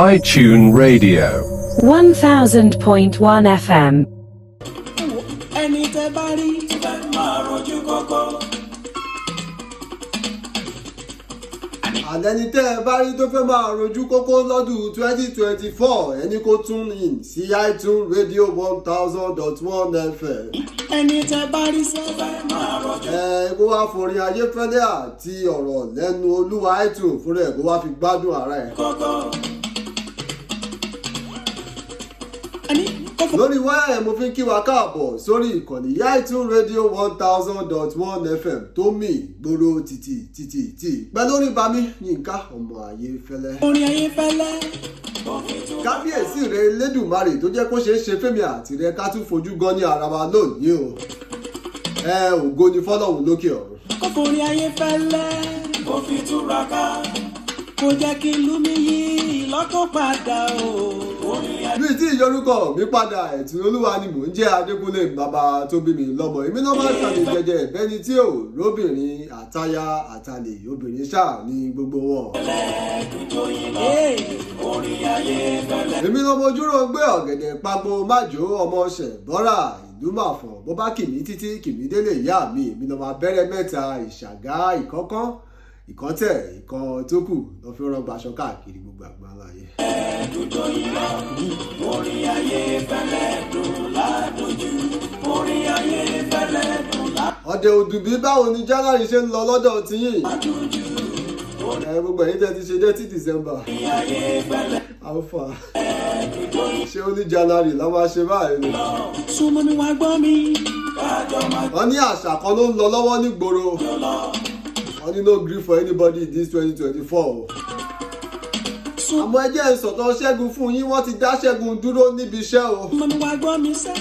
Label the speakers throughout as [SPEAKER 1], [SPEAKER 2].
[SPEAKER 1] High Tune Radio.
[SPEAKER 2] 1000.1 FM.
[SPEAKER 3] Ẹni tẹ́ bá rí tó fẹ́ máa rojú kókó.
[SPEAKER 4] Àlẹ́ni tẹ́ ẹ bá rí tó fẹ́ máa rojú kókó lọ́dún 2024, ẹni kó tune in sí iTunes Radio 1000.1 FM.
[SPEAKER 3] Ẹni tẹ́ bá rí tó fẹ́ máa rojú
[SPEAKER 4] Ẹ kó wá forin Ayéfẹ́lẹ́ àti ọ̀rọ̀ lẹ́nu olúwa iTunes fúnra ẹ̀, kó wá fi gbádùn ara ẹ̀.
[SPEAKER 3] kókó. Ẹni kó fọ.
[SPEAKER 4] Lórí wáyà ẹ̀, mo fi ń kí wa káàbọ̀ sórí ìkànnì iTunes Radio 1000.1 FM tó mì gbòòrò títì títì tì pẹ́ lórí bami Yínká ọmọ Ayéfẹ́lẹ́.
[SPEAKER 3] Orin Ayéfẹ́lẹ́.
[SPEAKER 4] Kábíyèsí rẹ Elédùmarè tó jẹ́ kó ṣeé ṣe fẹ́mi àti rẹ ká tún fojú gan ní ara wa lónìí o. Ẹ ògo ni fọlọ́hún lókè ọ̀run.
[SPEAKER 3] Kó forin Ayéfẹ́lẹ́. Kó fi túraká. Kó jẹ́ kí ìlú mi yí lọ́kàn padà o. Orin
[SPEAKER 4] Bí tí ìyorúkọ mi padà, ẹ̀tún olúwa ni mò ń jẹ́, Adékúnlé bàbá tó bí mi lọ́mọ. Èmi náà máa ń tàlẹ̀ jẹjẹ bẹ́ni tí ò róbìnrin àtayá àtàlẹ̀ obìnrin ṣáà ní gbogbo wọn.
[SPEAKER 3] Ayé. Orin Ayéfẹ́lẹ́.
[SPEAKER 4] Èmi lọmọ ojúrò gbé ọ̀gẹ̀dẹ̀ pagbo májò ọmọ ṣẹ̀bọ́rà ìlú màfọ̀n, bó bá kìmí títí kìmí délé ìyá mi. Èmi lọmọ abẹ́rẹ́ mẹ́ta ìṣàgá ìkọ́kán ìkọ́tẹ̀ ìkan tó kù lọ́ fi rán gbaṣọ káàkiri gbogbo àgbáńlá ayé.
[SPEAKER 3] Dùjọ yìí lọ. Orin Ayéfẹ́lẹ́ dùn ládùjú. Orin Ayéfẹ́lẹ́ dùn
[SPEAKER 4] Ọ̀dẹ̀ òdùbí, báwo ni January ṣe ń lọ lọ́dọ̀ tiyín?
[SPEAKER 3] ládùjú.
[SPEAKER 4] Ẹ gbogbo ẹ̀yin tẹ́ ti ṣe dé tí December
[SPEAKER 3] Orin Ayéfẹ́lẹ́
[SPEAKER 4] alpha
[SPEAKER 3] dùjọ yìí
[SPEAKER 4] ṣé ó ní January la máa ṣe báyìí ni?
[SPEAKER 3] lọ. Súnmọ́ mi wá gbọ́ mi. Kájọ máa
[SPEAKER 4] Wọ́n ní àṣà kan ló ń lọ lọ́wọ́ nígboro.
[SPEAKER 3] jó lọ.
[SPEAKER 4] Wọ́n ní no gree for anybody in this 2024 o. Àmọ́ ẹ jẹ́ n sọ̀tọ̀ Ṣẹ́gun fún yín, wọ́n ti dá Ṣẹ́gun dúró níbi iṣẹ́ o.
[SPEAKER 3] Súnmọ́ mi wá gbọ́ mi sẹ́.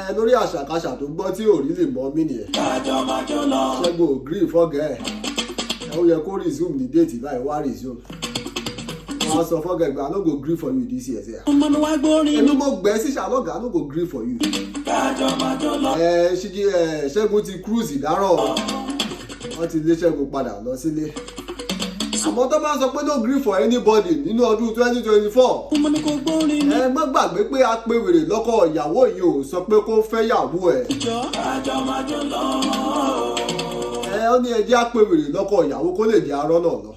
[SPEAKER 4] Ẹ lórí àṣàkáṣà tó gbọ́ tí ò rí lè mọ́ mí nìyẹn.
[SPEAKER 3] Kájọ máa jó lọ.
[SPEAKER 4] Ṣẹ́gun ò gree fọ́gẹ̀ ẹ̀, ó yẹ kó resume ní date báyìí, wá resume. Wọ́n á sọ fọ́gẹ̀ gbà, "I no go gree for you this year sẹ́."
[SPEAKER 3] Súnmọ́ mi wá gbórin
[SPEAKER 4] Èmi
[SPEAKER 3] mi.
[SPEAKER 4] mo gbẹ́ sí ṣàlọ́gà, "I no go gree for you."
[SPEAKER 3] Kájọ máa jó lọ.
[SPEAKER 4] Ẹ ṣíjí ẹ, Ṣẹ́gun ti cruise ìdárọ̀, wọ́n ti lé Ṣẹ́gun padà lọ sílé. Àmọ́ tó bá sọ pé no gree for anybody nínú ọdún 2024,
[SPEAKER 3] Súnmọ́ mi kò gbórin mi.
[SPEAKER 4] ẹ má gbàgbé pé a pé wèrè lọ́kọ ìyàwó yìí ò sọ pé kó fẹ́ yàwó ẹ̀.
[SPEAKER 3] Jọ. Kájọ máa jó lọ.
[SPEAKER 4] Ẹ ó ní ẹjẹ́ á pé wèrè lọ́kọ ìyàwó kó lè jẹ́ arọ́ náà lọ.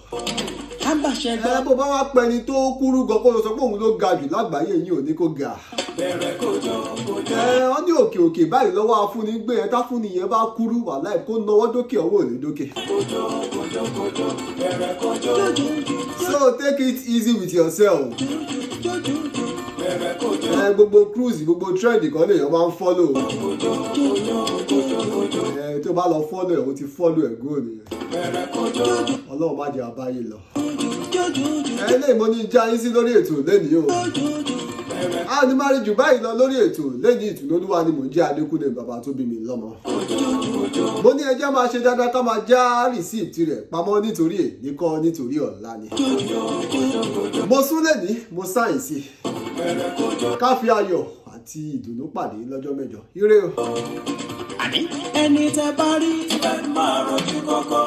[SPEAKER 3] Àbàṣẹ
[SPEAKER 4] Ẹ
[SPEAKER 3] gbọ́.
[SPEAKER 4] bó bá wá pẹni tó kúrú gan kó lọ sọ pé òun ló ga jù lágbàáyé yìí, ò ní kó ga.
[SPEAKER 3] Bẹ̀rẹ̀ kójó kójó.
[SPEAKER 4] Ẹ wọ́n ní òkè òkè báyìí lọ́wọ́ afúnni gbé ẹ, táfúnni yẹn bá kúrú, wàláì kó nawọ́ dókè, ọwọ́ ò ní dókè.
[SPEAKER 3] Kójó kójó kójó. Bẹ̀rẹ̀ kójó.
[SPEAKER 4] So take it easy with yourself.
[SPEAKER 3] Bẹ̀rẹ̀ kójó.
[SPEAKER 4] Ẹ gbogbo cruise, gbogbo trend kan lèèyàn máa ń follow.
[SPEAKER 3] Kójó kójó kójó kójó.
[SPEAKER 4] Ẹ tó bá lọ follow ẹ, o ti follow ẹ go nìyẹn.
[SPEAKER 3] Bẹ̀rẹ̀ kójó.
[SPEAKER 4] Ọlọ́run má jẹ́ abáyé lọ. Ẹ lè mo ní já yín sí lórí ètò lẹ́nìí o. A ní má rí jù báyìí lọ lórí ètò lẹ́nìí. Ìtùnú olúwa ni mò ń jẹ́, Adékúnlé bàbá tó bí mi lọ́mọ. Mo ní ẹjẹ́ máa ṣe dáadáa, ká máa já receipt rẹ̀ pamọ́ nítorí èní kọ́, nítorí ọ̀la ni. Mo sún lẹ́nìí, mo sáyìn sí. Ká fi ayọ̀ àti ìdùnnú pàdé lọ́jọ́ mẹ́jọ. Ire o.
[SPEAKER 3] Ẹni tẹ́ bá rí tó fẹ́ máa rojú kókó.